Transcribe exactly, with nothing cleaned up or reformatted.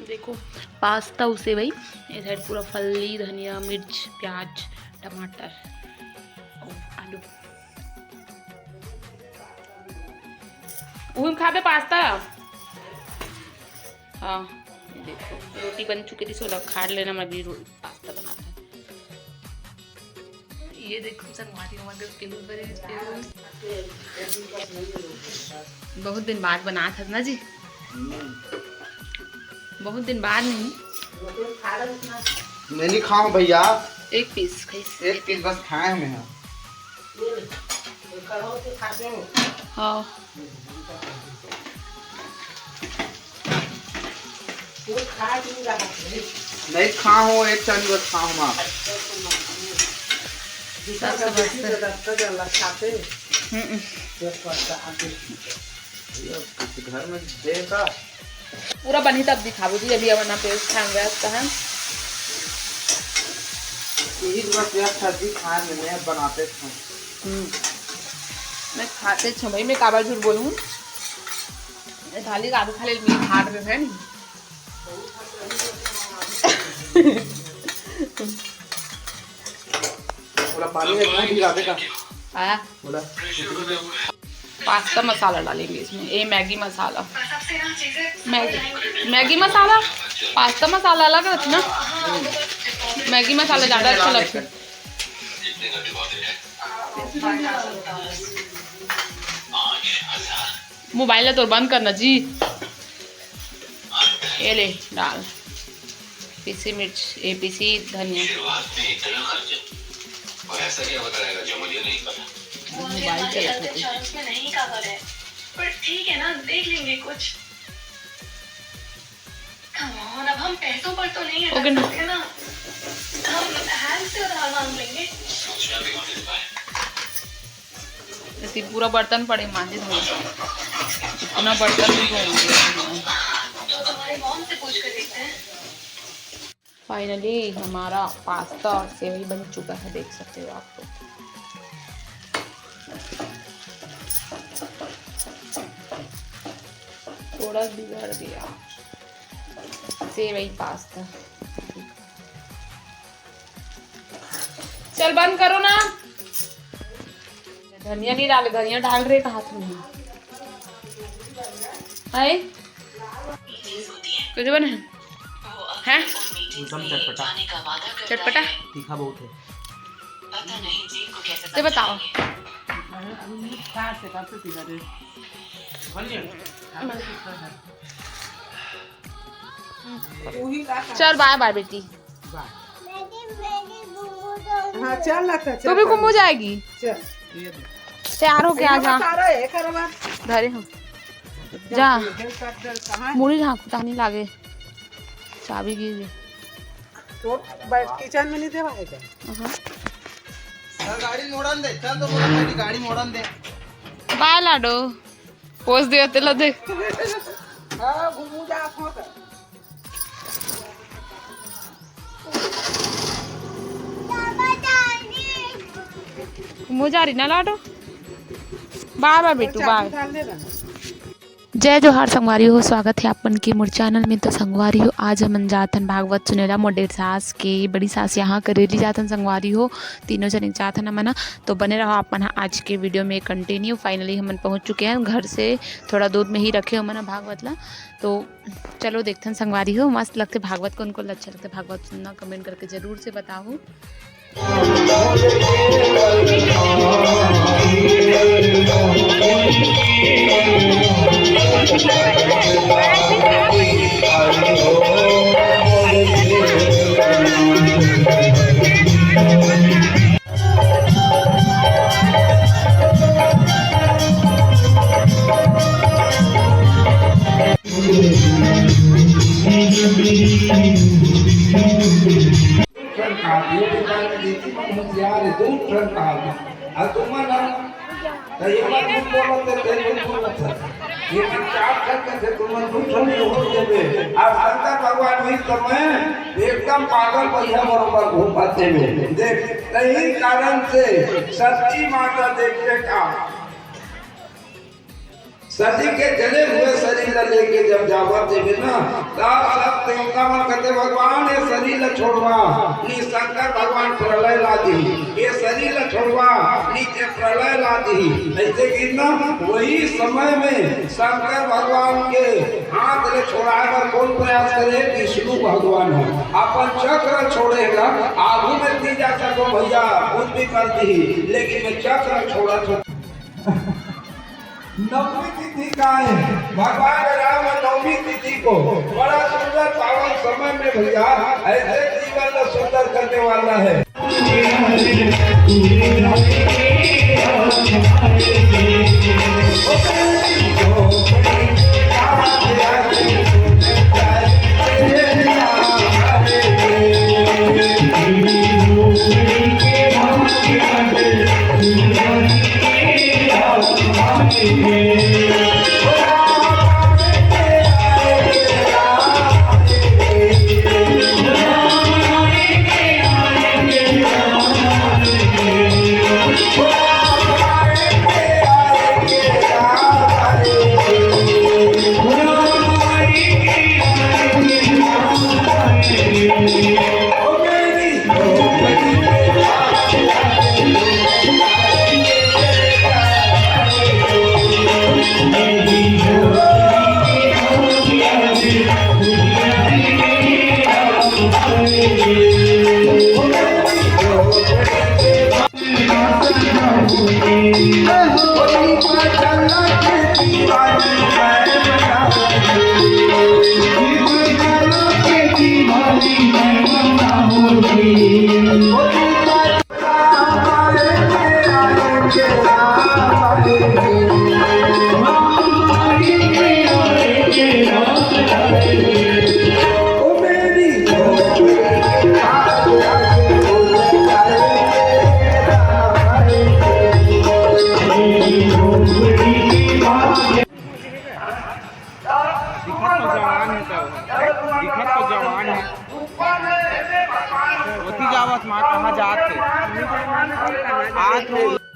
देखो, पास्ता अउ सेवई, ये साइड पूरा फल्ली, धनिया, मिर्च, प्याज, टमाटर, अउ आलू। उही में खाबे पास्ता। हाँ, ये देखो, रोटी बन चुके रहिस, ओला खा लेना, मैं भी रो-, पास्ता बनात हँव। ये देखो संगवारी हो, मतलब क्यूट बने, क्यूट। बहुत दिन बाद बनात हस ना जी? बहुत दिन बाद नहीं। मैं नहीं खाऊं भैया। एक पीस खाइस। एक पीस बस खाए हँव मैं। हाँ। नहीं खाऊं, एक चम्मच खाऊं मैं। सबसे मस्त। हम्म। भैया, कुछ घर में देता। पूरा बनही तब दिखाबो जी, अभी हमन पेस्ट खान व्यस्त हन। यही बस यार सब्जी खाए में मैं बनाते थे। हम्म। मैं खाते छो भाई, मैं काबर झूठ बोलूं? मैं थाली का आलू खा ले, मैं हाथ में है नहीं। थोड़ा पानी है, वो भी ला देगा। हाँ। बोला। पास्ता मसाला डालेंगे इसमें, ये मैगी मसाला। मैगी, मैगी मसाला, पास्ता मसाला अलग रहता ना, मैगी मसाला ज़्यादा अच्छा लगता है। मोबाइल ला तोर बंद करना जी। ये ले डाल, पीसी मिर्च, ये पीसी धनिया। शुरुआत में इतना खर्च और ऐसा क्या बताएगा जो मुझे नहीं पता। मोबाइल चलाते हैं। चांस में नहीं कवर है, पर ठीक है ना, देख लेंगे कुछ। Come on, अब हम पैसों पर तो नहीं अटक ओके ना। सकते ना, हम हैंड से उधार मांग लेंगे। सोचना भी मत इस बारे। ऐसे पूरा बर्तन पड़े मांजे धोए, इतना बर्तन भी धोएंगे। तो तुम्हारी मॉम से पूछ कर देखते हैं। फाइनली हमारा पास्ता और सेवई बन चुका है, देख सकते हो आप लोग। थोड़ा बिगड़ गया सेवई पास्ता। चल बंद करो ना। धनिया नहीं डाले, धनिया डाल रहे का हाथ में है। कुछ बने हैं? हैं? एकदम चटपटा। चटपटा? तीखा बहुत है। ये बताओ। चल बाय बाय बेटी। हाँ, चल ना, चल, तू भी चल। घूमू जाएगी? चल। तैयार हो गया, जा। धरे हम। जा। मुड़ी झाँक, तानी लागे। चाबी गिर गई। तो बैठ, किचन में नहीं देवा है क्या? हाँ। चल, गाड़ी मोड़न दे, चल तो मोड़न दे, गाड़ी मोड़न दे। बाय लाडो, पोज दियो तेला देख। हाँ, घूमू जा, आप हो तो। घूमू जा रही ना लाडो। बाय बाय बेटू, बाय। डाल दे ना। जय जोहार संगवारी हो, स्वागत है आप मन के मोर चैनल में। तो संगवारी हो, आज हमन जाथन भागवत सुनेला मोर डेर सास के, बड़ी सास यहाँ करेली जाथन संगवारी हो, तीनों जने जाथन हमन ह। तो बने रहो आप मन ह आज के वीडियो में कंटिन्यू। फाइनली हमन पहुँच चुके हैं घर से, थोड़ा दूर में ही रखे हमन ह भागवत ला। तो चलो देखथन संगवारी हो, मस्त लगथे भागवत, कोन कोन ला अच्छा लगथे भागवत सुनना, कमेंट करके जरूर से बताओ। ठन काल, ये बेकार में देती मन होशियार है, दू ठन काल। अउ तुमन ह, त ये बात झूठ बोलत हे, ते झूठ बोलत हे। ये मन चार ठन के थे, तुमन दू ठन में हो देबे। अब शंकर भगवान भी समय एकदम पागल पहिया बरोबर घूमत हे। देख, यही कारण से सच्ची माता देख बेटा, सती के जले हुए शरीर ला लेके जब जावत देवे ना, तब सब देवता मन कहते, "भगवान, ये शरीर ल छोड़वा, नी शंकर भगवान प्रलय ला दिही, ये शरीर ल छोड़वा, नी ते प्रलय ला दिही।" ऐसे गिरना, वही समय में शंकर भगवान के हाथ ले छोड़ाए बर कौन प्रयास करे? विष्णु भगवान ह। अपन चक्र छोड़े ला, आगू में तीजा सको भैया, कुछ भी कर दिही, लेकिन मैं चक्र छोड़ा छोड़ नवमी तिथि का है, भगवान राम नवमी तिथि को बड़ा सुंदर पावन समय में भैया ऐसे जीवन को सुंदर करने वाला है। दिखत तो जवान है, सब दिखत तो जवान है। ओती जावत माँ कहाँ जात है? आज तो